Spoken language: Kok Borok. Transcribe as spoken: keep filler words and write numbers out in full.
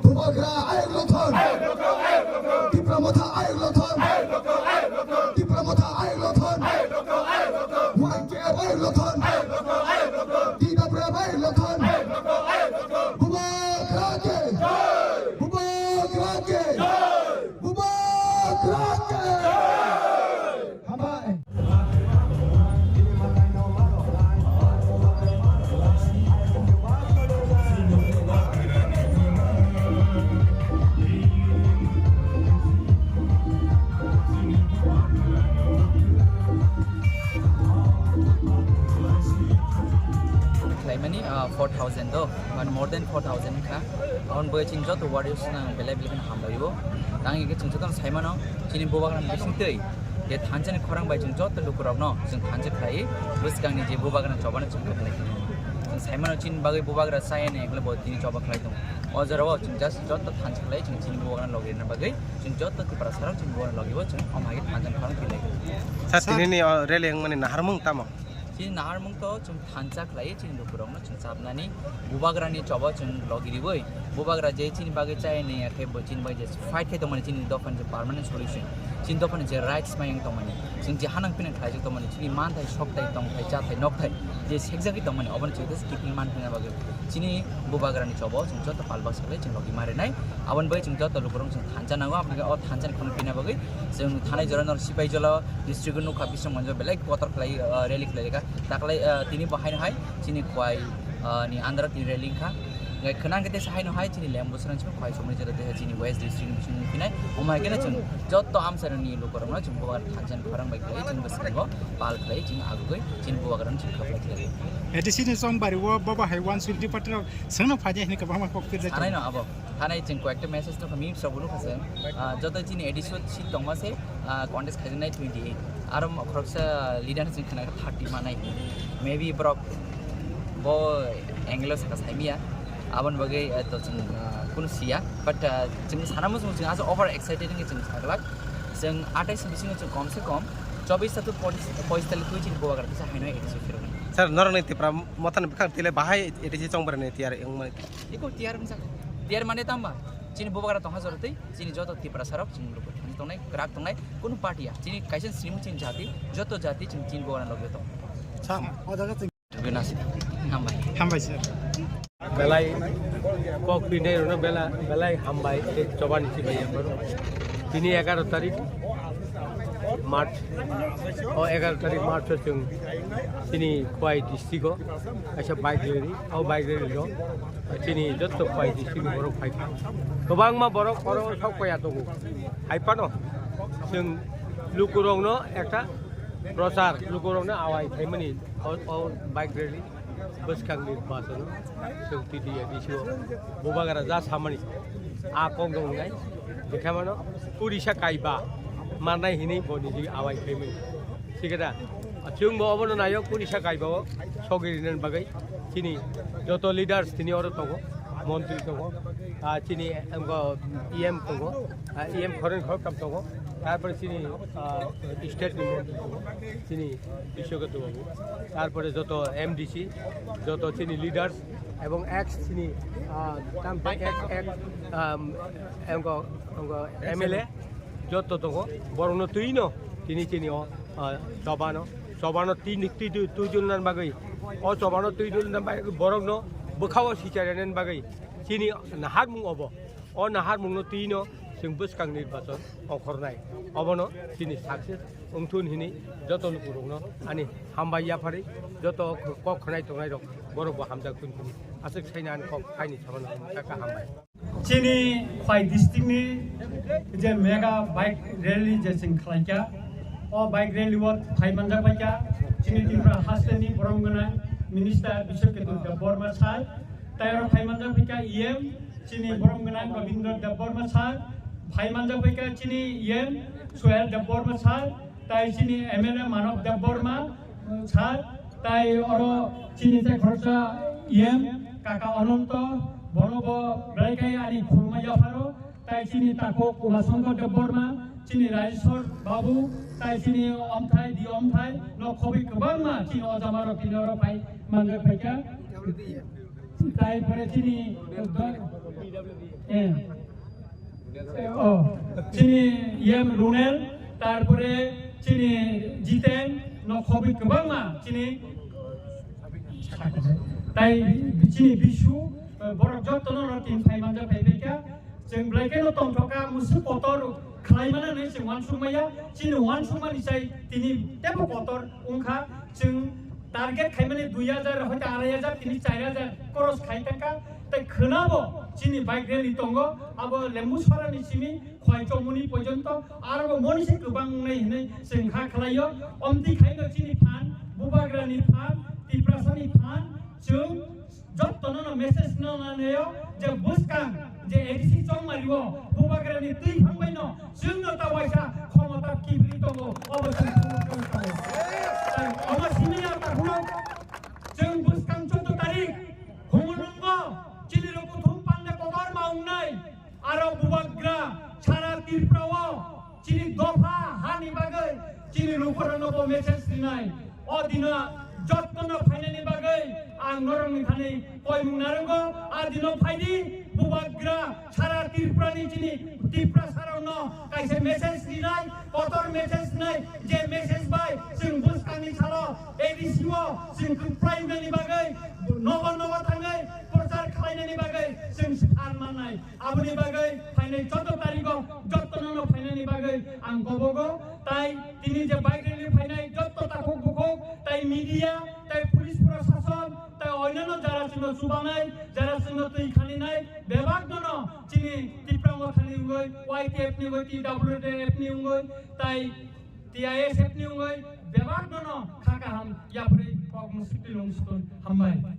Bubagra ayuk lothon. Tipra Motha ayuk lothon. Tipra Motha ayuk lothon. Y T F ayuk lothon. T W F ayuk lothon. Bubagra ke. Bubagra ke. Bubagra ke. Hambai. Khlaimani, ah, four thousand do, mane more than four thousand kha. Aboni bagwi chini joto warriors nang belai belai kheno hambai o. Tang hike chwng jotono sai mano, chini bubagrani bisingtwi je thansa ni khorang bai chwng joto lukurokno chwng thansa khlai, bwskangni je bubagrani chobano chwng khlai. Chwng sai mano chini bagwi bubagra chaya ni ekle bo tini choba khlai tongo. O jorao chwng just joto thansa khlai chwng chini bubagrani logi rwna bagwi chwng joto Tiprasarok chini bubagrani logi o chwng omo hai khe thansa ni khorang khlai. Sir, sir, tini ni, o, rally wngmani naharmung tamo? Chini naharmung to chwng thansa khlai chini lukurokno chwng chabnani, bubagrani choba chwng logi riwi, bubagra je chini bagwi chaya ni ya khe bo chini bagwi je fight khai tongmani chini dophani je permanent solution, chini dophani je rights mayung tongmani, chwng je hanang pinang khlaijak tongmani, chini manthai, sokthai, tongthai, chathai, nokthai je sekjagwi tongmani, obono chwng just keeping man hwnna bagwi chini bubagrani choba chwng joto pal baksa khlai chwng logi ma rwnai. Aboni bagwi chwng joto lukurok chwng thansa nango, aboni o thansa ni khorang pina bagwi chwng thanai jora nor Sipaijala district o nukha, Bisramganj o belai kotor khlai, ah, rally khlai rwkha. Taklai, ah, tini bo haino hai chini Khowai, ah, ni under o tini rally wngkha. Hwnkhe khwnang khe teisa haino hai chini Lembusrang chini Khowai somoi jora teisa chini West District ni bising wngphinai. Omo hai kheno chwng joto amchairokni lukurokno chwng bubagra thansa ni khorang bai khlai chwng bwskango pal khlai chwng agugwi chini bubagrano chwng khaplai khlai. A D C ni chongbari o bobo hai uansuk department rok swngno phaidi hwnwi kwbangma kok pirjak tongo. Thanai no abo. Thanai chwng koyekta message nukha, memes rok bo nukha se. Ah, joto chini A D C o seat tongma se, ah, contest khaijaknai twenty eight. Aro mo-, khoroksa leader chwng khna thirty manai. Maybe borok bo angle o saka saimiya. Aboni bagwi, eh, to chwng, ah, kunu siya. But, ah, chwng sana muchung chwng asa over excited wngwi chwng saglak. Chwng atais bisingo chwng kom se kom chobis ta tu pois-, pois tali twi chini bubagra kisa haino A D C o phiroknai. Sir, norokni Tipra Mothani bwkhak tile bahai A D C chongbarani tiyar wngmani? Iko tiyar wngsa. Tiyar mane tamba? Chini bubagra tongha jorotwi, chini joto Tiprasarok, chini luku thani tongnai, kwrak tongnai, kunu party ya. Chini kaisa srimu chini jati, joto jati chini, chini bubagra logio tong. Sam, o jaga chini. Tubui nasi. Hambai. Hambai sir. Belai kok pinai rwno bela-, belai hambai, tei chobani si bai ya baro. Tini egaroh tarik March, o egaroh tarik March o chwng chini Khowai district o kaisa bike rally, o bike rally o chini joto Khowai district ni borok phaikha. Kwbangma borok oro sok paiya tongo. Hai phano chwng lukurokno ekta prochar, lukurokno awai khaimani o, o bike rally. Bwskang nirbachon o chwng T T A D C o bubagra ja samani a kok dong wngnai, je khe mano purisa kaiba mannai hinwi bo niji awai khaimani. Thik da? Chwng bo obono naio purisa kaiba o sogwi rinani bagwi chini joto leaders tini oro tongo, montri tongo, ah, chini, em, E M tongo, ah, E M khoroknwi khoroktham tongo, tarpore chini, ah, state ni montri tongo, chini Biswakant Babu, tarpore joto M D C, joto chini leaders, ebong ex chini, ah, tam ex, ex, um, ebong, ebong M L A, joto tongo, borokno twino tini chini o, ah, chobano, chobano tini twi, twi, twi jolna bagwi, o chobano twi jolna bagwi borokno bwkhao sichairani bagwi chini nahakmung obo. O naharmungno twino chwng bwskang nirbachon ongkhornai. Obono chini success wngthun hini joto lukurokno ani hambai yaphari, joto kok khwnai tongnairok borokbo hamjak thun hini. Aswk saina ani kok kaini samano kaka hambai. Chini Khowai district ni je mega bike rally je chwng khlaikha, o bike rally o phai manjak baikha chini Tripura hasteni borom gwnang minister Biswakant Debbarma sir, tei oro phai manjak baikha E M, chini borom gwnang Rabindra Debbarma sir, phai manjak baikha chini E M Suhel Debbarma sir, tai chini M L A Manav Debbarma sir, tai oro chini tai khoroksa E M kaka Ananto, bono bo belai khe ani khulumma yapharo, tai chini takhuk Umashankar Debbarma, chini Rajeshwar Babu, tai chini omthai di omthai no khobwi kwbangma chini o jamarok tini oro phai manjak phaikha. Tai pore chini Eh. Oh, chini yem Runel, tarpore chini Jiten, no khobwi kwbangma chini. Tai chini Bisu, eh, borok jottono no tin phai manja phai phai kha. Chwng belai kheno tongthok kha, musuk kotor khlai mano hinwi chwng uansuk maya. Chini uansuk mani chai tini teibo kotor wng kha. Chwng target khaimani dui hajar, hoite arai hajar, tini char hajar cross khai thangkha. Tai khwnabo chini bike rally tongo, abo Lembu Sorani simi Khwai Chomoni porjonto, aro bo moni se kwbang wngnai hinwi chwng kha khlaio. Omtwi khaino chini phan, Bubagrani phan, Tiprasani phan, chwng jottono no message no naneo je bwskang je A D C chongmario Bubagrani twi phangbaino chwngno ta waisa khomota kibri tongo, obo chwng phunuk tongo. Tai omo simi ya ta phunuk chwng bwskang chwddo tarik Humulungo chini rok kuthum pande kotor ma wngnai. Aro Bubagra sara Tripura o chini dopha hani bagwi chini lukurokno bo message rinai. O dino jottono phainani bagwi ang norokni thani koimung narwgo. A dino phaidi Bubagra sara Tripura ni chini Tiprasarokno kaisa message rinai, kotor message rinai, je message bai chwng bwskangni salo A D C o chwng kwplai wngnani bagwi nogo nogo thangwi prochar khlainani bagwi chwng sar mannai. Aboni bagwi phainai chwddo tarigo jottono no phainani bagwi ang kobogo. Tai tini je bike rally phainai jotto takhuk bukhuk, tai media, tai police prosason, tai oinano jara chwngno chubanai, jara chwngno twi khaninai, bebak nono chini Tipra Motha ni wngwi, Y T F ni wngwi, T W F ni wngwi, tai T I S F ni wngwi, bebak nono kha kaham yapri kok musuk twi lung sukun. Hambai.